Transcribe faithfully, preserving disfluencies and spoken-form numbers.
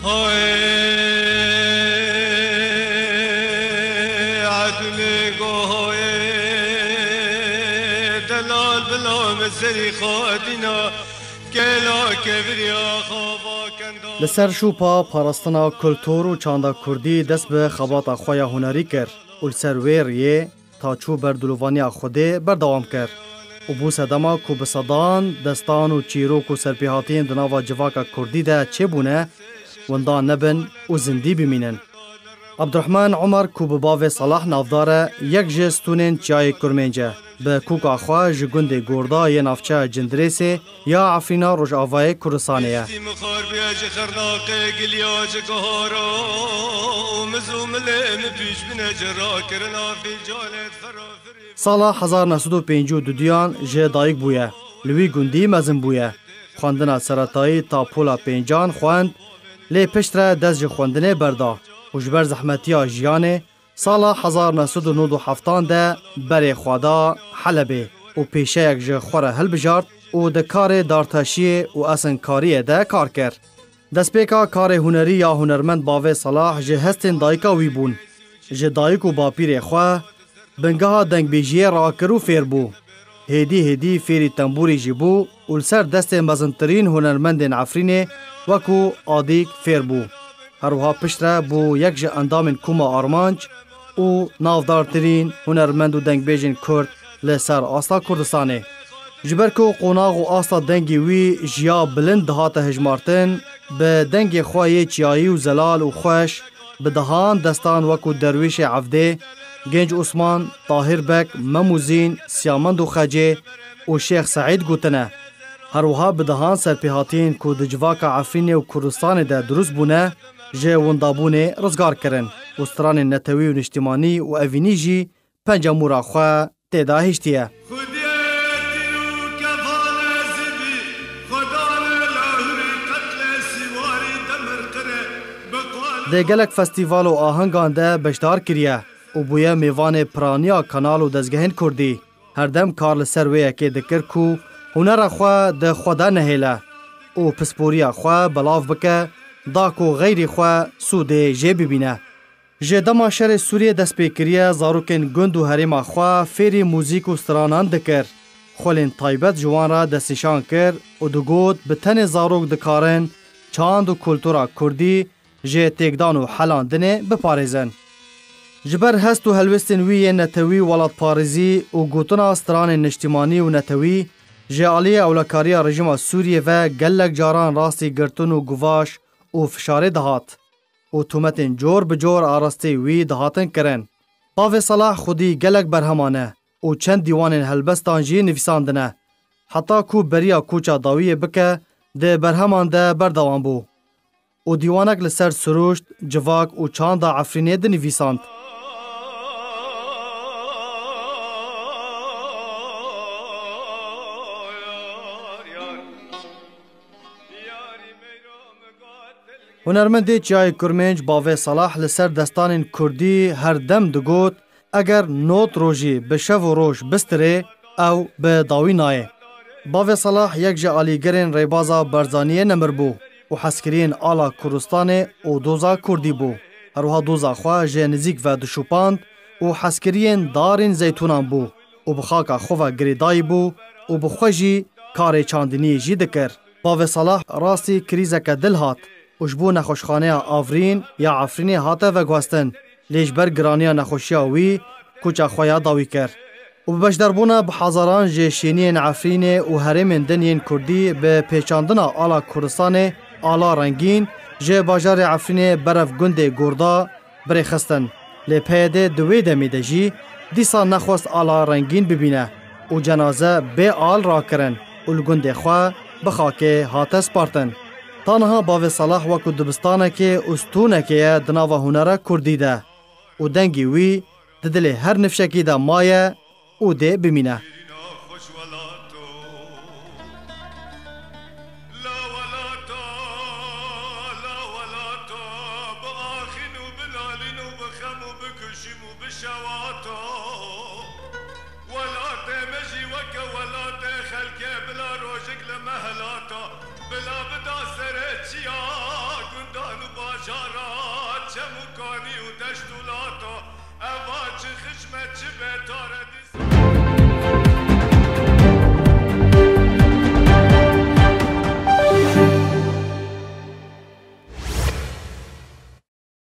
Hay edlê gohoyê delal bila min serî xwe dîna kela keviriya xava kenda. Li ser şûpa parastina kultur û çanda kurdî dest bi xebata xwe ya hunerî kir û li ser wê riyê ta çû ber dilovaniya Xwedê berdewam kir û bû sedema ku bi sedan destan û çîrok û serpêhatiyên di nava civaka kurdî de çêbûne, winda nebin û zindî bimînin. Abdurehman Umar ku bi bavê Salah navdar e, yek ji stûnên Çiyayê Kurmênc e. Bi kûka xwe ji gundê Gorda yê navçeya Cindirêsê ya Efrîna Rojavayê Kurdistanê ye. Dîstî min xwar bûye ji Xirnaqê, giliya ji Gihara û miz û milê min pîş bine ji rakirina fîlcanê ferafirî. Sala hezar neh sed û pêncî û duduyan ji dayik bûye. Li wî gundî mezin bûye. Xwendina seretayî ta pola pêncan xwend, lê piştre dest ji xwendinê berda û ji ber zehmetiya jiyanê sala hezar neh sed û nod û heftan de berê xwe da Helebê û pêşeyek ji xwe re hilbijart û di karê dartaşiyê û esinkariyê de kar kir. Destpêka karê hunerî ya hunermend bavê Salah ji hestên dayika wî bûn. Ji dayik û bapîrê xwe bingeha dengbêjiyê rakir û fêr bû. Hêdî hêdî fêrî tembûrî jî bû û li ser destê mezintirîn hunermendên Efrînê wekû Adîk fêr bû. Her wiha piştre bû yek ji endamên Koma Armanc û navdartirîn hunermend û dengbêjên Kurd li ser asta Kurdistanê. Ji ber ku qonax û asta dengê wî ji ya bilind dihate hejmartin, bi dengê xwe yê çiyayî û zelal û xweş, bi dehan destan wekû Derwêşê Evdê, Genc Osman, Tahir Beg, Mem û Zîn, Siyamend û Xecê û Şêx Seîd gotine. Her wiha bi dehan serpêhatiyên ku di civaka Efrînê û Kurdistanê de dirust bûne, ji windabûnê rizgar kirin û stranên netewî û niştimanî û evînî jî penca mûra xwe tê de hiştiye. Xwedê tîr û kefane zivî, xwedane lahirî qetle sîwarî demirqire, bi qal Di gelek festîval û ahengan de beşdar kiriye û bûye mêvanê piraniya kanal û dezgehên kurdî. Her dem kar li ser wê yekê dikir ku hunera xwe di xwe de nehêle û pisporiya xwe belav bike, da ku xeyrî xwe sûdê jê bibîne. Ji dema şerê Sûriyê dest pê kiriye, zarokên gund û herêma xwe fêrî muzîk û stranan dikir. Xwelên taybet ji wan re destnîşan kir û digot, bi tenê zarok dikarin çand û kultura kurdî ji têkdan û helandinê biparêzin. Ji ber hest û helwestên wî yên netewî û welatparêzî û gotina stranên niştimanî û netewî, ji aliyê ewlekariya rejîma Sûriyê ve gelek caran rastî girtin û guvaş û fişarê dihat û tometên cor bi cor arasteyî wî dihatin kirin. Bavê Salah xwedî gelek berheman e û çend dîwanên helbestan jî nivîsandine. Heta ku beriya koça dawiyê bike, di berheman de berdewam bû û dîwanek li ser sirûşt, civak û çanda Efrînê dinivîsand. Hunermendê Çiyayê Kurmênc Bavê Salah li ser destanên kurdî her dem digot, eger not rojî bi şev û roj bistirê, ew bi dawî nayê. Bavê Salah yek ji alîgirên rêbaza Barzaniyê nemir bû û hezkiriyên ala Kurdistanê û doza kurdî bû. Her wiha doza xwe ji nizîk ve dişopand û hezkiriyên darên zeytûnan bû û bi xaka xwe ve girêdayî bû û bi xwe jî karê çandiniyê jî dikir. Bavê Salah rastî krîzeke dil hat û ji bo nexweşxaneya Avrîn ya Efrînê hate veguhestin, lê ji ber giraniya nexweşiya wî koça xwe ya dawî kir û bi beşdarbûna bi hezaran ji şêniyên Efrînê û herêmên din yên kurdî bi pêçandina ala Kurdistanê, ala rengîn, ji bajarê Efrînê berev gundê Gorda birêxistin. Lê P Y D di wê demê de jî dîsa nexwest ala rengîn bibîne û cenaze bê al rakirin û li gundê xwe bi xakê hate spartin. Ta niha Bavê Salah wekû dibistanekê û stûnekê ye di nava hunera kurdî de û dengê wî di dilê her nifşekî de maye û dê bimîne. La welata, la welata, biaxîn û binalîn û bixem û bikuşim û bişewata. Welatê me jî weke welatê xelkê bila rojik li me helata, bila bida serê çiya gundan û Dûlato, eva çi xişme çi betare dîsa.